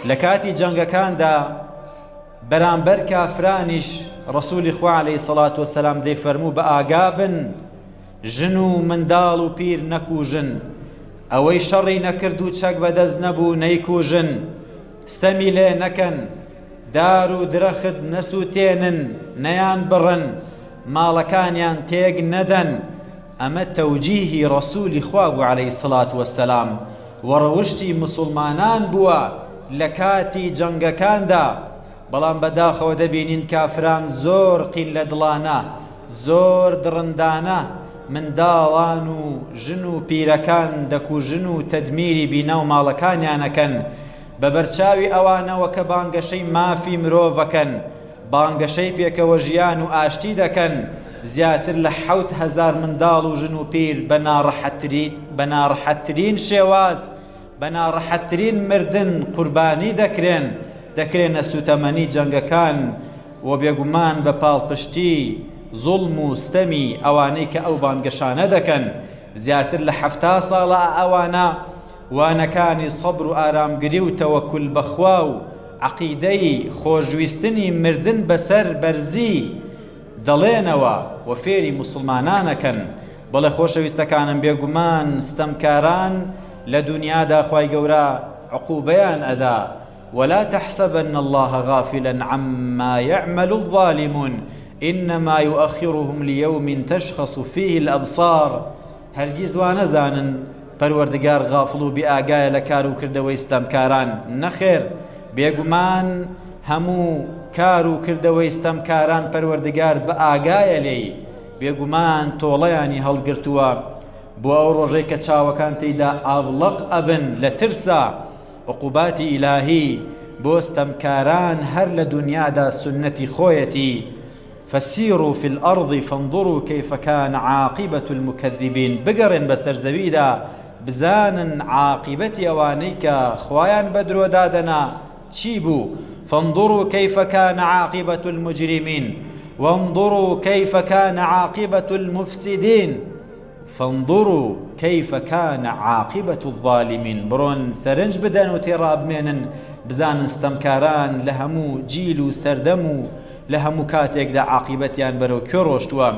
لە کاتی جەنگەکاندا بەرامبەر کافرانیش ڕەسوولی خوا عەلەیهی سەڵات وەسەلام دەیفەرموو بە ئاگا بن ژن و منداڵ و پیر نەکوژن، ئەوەی شەڕی نەکرد و چەک بەدەست نەبوو نەیکوژن، ستەمی لێ نەکەن، دار و درەخت نەسووتێنن، نەیان بڕن، ماڵەکانیان تێک نەدەن. ئەمە تەوجیهی ڕەسوولی خوا بوو عەلەیهی سڵات وەسەلام و ڕەوشتی موسوڵمانان بووە لە کاتی جەنگەکاندا. بەڵام بەداخەوە دەبینین کافران زۆر قین لە دڵانە، زۆر دڕندانە منداڵان و ژن و پیرەکان دەکوژن و تەدمیری بینا و ماڵەکانیان ئەکەن بە بەرچاوی ئەوانەوە کە بانگەشەی مافی مرۆڤەکەن، بانگەشەی پێکەوەژیان و ئاشتی دەکەن، زیاتر لە 7000 منداڵ و ژن و پیر بە ناڕەحەتترین شێواز بە ناڕەحەتترین مردن قوربانی دەکرێن، دەکرێنە سوتەمەنی جەنگەکان و بێگومان بە پاڵپشتی زوڵم و ستەمی ئەوانەی کە ئەو بانگەشانە دەکەن. زیاتر لە 70 ساڵە ئەوانە وانەکانی سەبر و ئارامگری و تەوەکول بە خوا و عەقیدەی خۆشویستنی مردن بەسەر بەرزی دەڵێنەوە و فێری موسڵمانانەکەن. بەڵێ خۆشەویستەکانم بێگومان ستەمکاران لە دونیادا خوای گەورە عقوبەیان ئەدا ولا تحسبن الله غافلا عما يعمل الظالمون إنما يؤخرهم ليوم تشخص فيه الأبصار هەرگیز وا نەزانن پەروەردگار غافڵ و بێئاگایە لە کار و کردەوەی ستەمکاران نەخێر بێگومان هەموو کار و کردەوەی ستەمکاران پەروەردگار بە ئاگایە لێی بێگومان تۆڵەیانی هەڵگرتووە بۆ ئەو ڕۆژەی کە چاوەکان تێیدا ئابڵەق ئەبن لە ترسا، عقوباتی ئیلاهی بۆ ستەمکاران هەر لە دونیادا سوننەتی خۆیەتی، فسیروا فی الارض فانظروا کیف کان عاقبە المکذبین، بگەڕێن بەسەر زەویدا بزانن عاقیبەتی ئەوانەی کە خوایان بە درۆ دادەنا چی بوو، فانظروا کیف کان عاقبە المجرمین وانظروا کیف کان عاقبە المفسدین فانظروا کیف کان عاقبە الظالمین، بڕۆن سەرنج بدەن و تێڕابمێنن بزانن ستەمکاران لە هەموو جیل و سەردەم و لە هەموو کاتێکدا عاقیبەتیان بەرەو کوێ ڕۆشتووە.